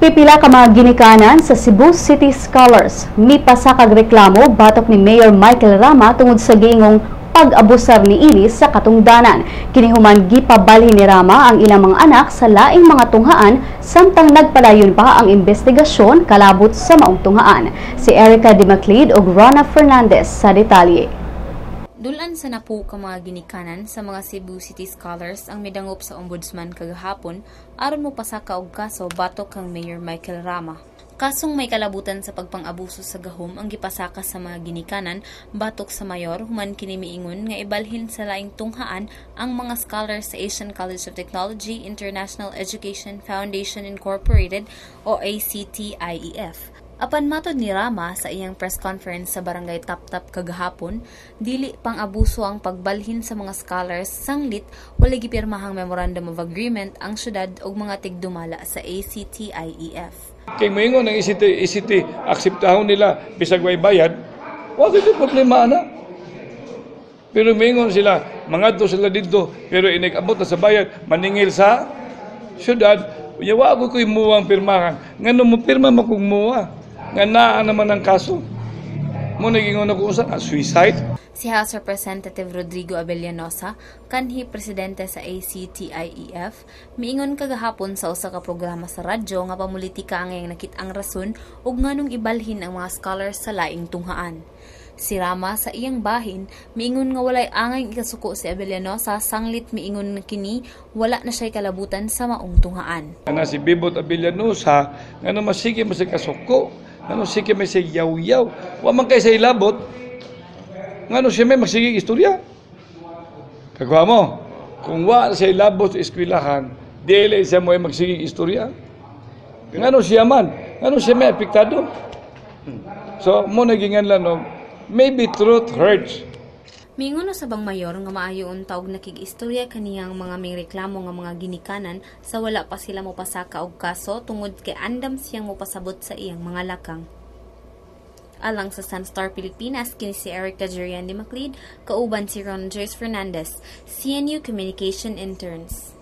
Pipila ka mga ginikanan sa Cebu City Scholars mipasakag reklamo batok ni Mayor Michael Rama tungod sa giingong pag-abusar niini sa katungdanan. Kini human gipabalhin ni Rama ang ilang mga anak sa laing mga tunghaan samtang nagpadayon pa ang investigasyon kalabot sa maong tunghaan. Si Erica Di Macleod ug Rona Fernandez sa detalye. Dulan sa napu ka mga ginikanan sa mga Cebu City Scholars ang midangop sa Ombudsman kagahapon aron mopasaka og kaso batok kang Mayor Michael Rama. Kasong may kalabutan sa pagpang-abuso sa gahom ang gipasaka sa mga ginikanan batok sa mayor human kini miingon nga ibalhin sa laing tunghaan ang mga scholars sa Asian College of Technology International Education Foundation Incorporated o ACTIEF. Apan matod ni Rama sa iyang press conference sa Barangay Taptap kagahapon, dili pang-abuso ang pagbalhin sa mga scholars sanglit walay gipirmahang memorandum of agreement ang syudad ug mga tigdumala sa ACTIEF. Kay moingon ang ACT, ACT akseptahon nila bisag way bayad, wa gyud problema ana. Pero moingon sila, mangadto sila didto, pero inig-abot na sa bayad, maningil sa syudad, unya wa ko ko'y muwang pirmahan. Ngano mo pirma mo kong muwa? Nga naa naman ang kaso. Mo nagingon ako usa ka suicide. Si House Representative Rodrigo Abellanosa, kanhi presidente sa ACTIEF, miingon kagahapon sa usa ka programa sa radyo nga pamulitika ang iyang nakit-ang rason ug nganong ibalhin ang mga scholars sa laing tunghaan. Si Rama sa iyang bahin, miingon nga walay angay ikasuko si Abellanosa sanglit miingon nga kini wala na siya'y kalabutan sa maong tunghaan. Ana si Bibot Abellanosa, ngano masige mo sa kasuko, ngano sige may sa yaw-yaw, wa man kay sa ilabot, ngano siya may magsige istorya. Kagwa mo, kung wa sa ilabot sa eskwelahan, dili siya mo ay magsige istorya. Ngano siya man, ngano siya may apektado. So, mo nagingan lang, no, maybe truth hurts. Miingon sa bang mayor nga maayo unta og nakig-istorya kaniyang mga may reklamo nga mga ginikanan sa wala pa sila mopasaka og kaso tungod kay andam siyang mopasabot sa iyang mga lakang. Alang sa Sunstar Pilipinas, kini si Erica Jerian de Macleod, kauban si Ron Joyce Fernandez, CNU Communication Interns.